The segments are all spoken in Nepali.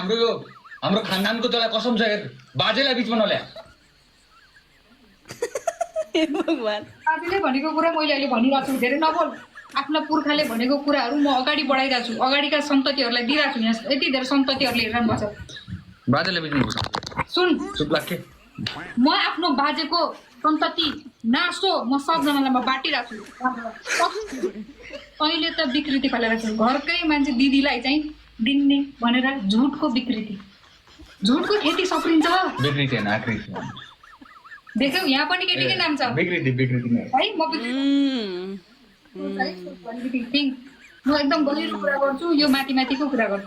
हाम्रो खानदानको तँलाई कसम छ हेर बाजेलाई बिचमा नल्या हे भगवान साथीले भनेको कुरा मैले अहिले भनिरहेको छु धेरै नबोल आफ्ना पुर्खाले भनेको कुराहरू म अगाडि बढाइरहेको छु अगाडिका सन्ततिहरूलाई दिइरहेको छु यहाँ यति धेरै सन्ततिहरूले हेरेर बस्छ बाजेलाई बिचमा सुन चुप लाग्के म आफ्नो बाजेको सन्तति नासो म सबजनालाई म बाँटिरहेको छु अहिले त विकृति फैलाइरहेको छु घरकै मान्छे दिदीलाई चाहिँ दिन्ने भनेर झुटको विकृति झुटको खेती सप्रिन्छ विकृति हैन आकृति देख्यौ यहाँ पनि केटीकै नाम छ विकृति नै है म म एकदम गहिरो कुरा गर्छु यो माथि माथिको कुरा गर्छ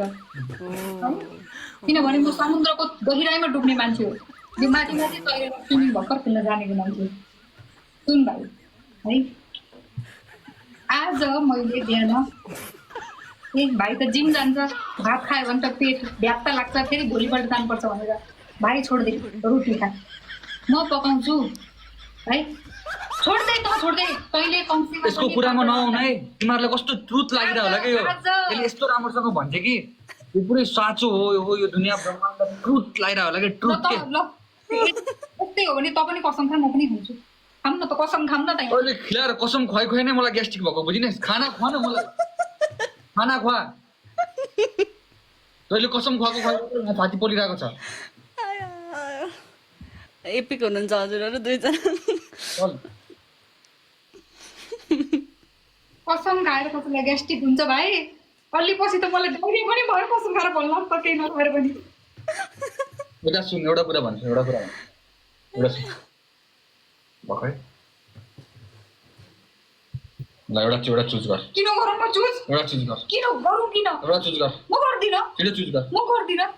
किनभने म समुद्रको गहिराइमा डुब्ने मान्छे हो यो माथि माथि तैरेर स्विमिङ भर्खर खेल्न जानेको मान्छे सुन भाइ है आज मैले बिहान ए भाइ त जिम जान्छ भात खायो भने त पेट भ्यात्ता लाग्छ फेरि भोलिपल्ट जानुपर्छ भनेर भाइ छोड्दै रोटी खा म पकाउँछु है छोड्दै तैँले कम्तीमा यसको कुरामा नआउन है तिमीहरूलाई कस्तो ट्रुथ लागिरह होला के यो यसले यस्तो राम्रोसँग भन्छ कि यो पुरै साँचो हो यो दुनियाँ ब्रह्माण्ड ट्रुथ लागिरह होला के ट्रुथ के यस्तै हो भने त पनि कसम खा म पनि खान्छु खाम न त कसम खाम न त अहिले खिलाएर कसम खुवाइ खुवाइ नै मलाई ग्यास्ट्रिक भएको बुझिने खाना खुवा न मलाई खाना खुवा तैँले कसम खुवाएको खुवाइ छाती पोलिरहेको छ एपिक हुनुहुन्छ हजुरहरू दुईजना कसम खाएर कसैलाई ग्यास्ट्रिक हुन्छ भाइ अलि पछि त मलाई डोरी पनि भयो कसम खाएर भन्नु त केही नखाएर पनि एउटा सुन एउटा कुरा भन्छु एउटा सुन भर्खरै ल एउटा चुज गर किन गरौँ म चुज एउटा चुज गर किन गरौँ किन एउटा चुज गर म गर्दिनँ छिटो चुज गर म गर्दिनँ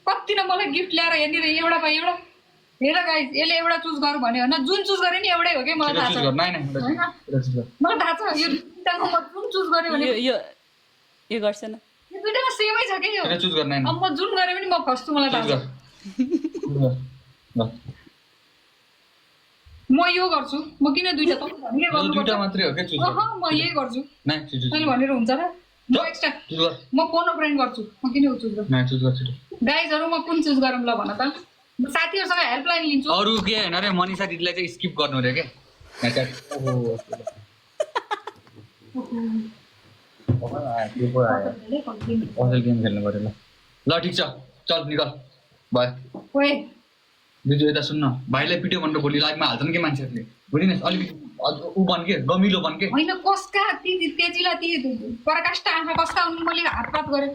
कति न मलाई गिफ्ट ल्याएर यहाँनिर एउटा भाइ एउटा हेर गाइस यसले एउटा चुज गर भन्यो होइन जुन चुज गरे नि एउटै हो कि मलाई थाहा छ एउटा चुज गर मलाई थाहा छ यो दुईटाको म जुन चुज गरे भने यो गर्छ न यो दुईटामा सेमै छ कि यो छिटो चुज गर नाइन अब म जुन गरे पनि म फस्छु मलाई थाहा छ म यो गर्छु म किन दुईटा त भनेकै गर्नु दुईटा मात्रै हो के चुज गर म यही गर्छु नाइन छिटो मैले भनेर हुन्छ र म एक्स्ट्रा चुज गर म फोन फ्रेन्ड गर्छु म किन यो चुज गर्छु नाइन चुज गर छिटो गाइजहरु म कुन चुज गरौँ ल भन त म साथीहरुसँग हेल्पलाइन लिन्छु अरु के हैन रे मनिषा दिदीलाई चाहिँ स्किप गर्नु रे के अझै गेम खेल्नु पर्यो ल ठिक छ चल निकल बाय ओए बिजु यता सुन्न भाइलाई पिट्यो भनेर भोलि लाइभमा हाल्छन् के मान्छेहरूले बुझिन अलिकति उ बन के गमिलो बन के होइन कसका ती तेजीलाई ती पराकाष्ठ आँखा कसका मैले हातपात गरे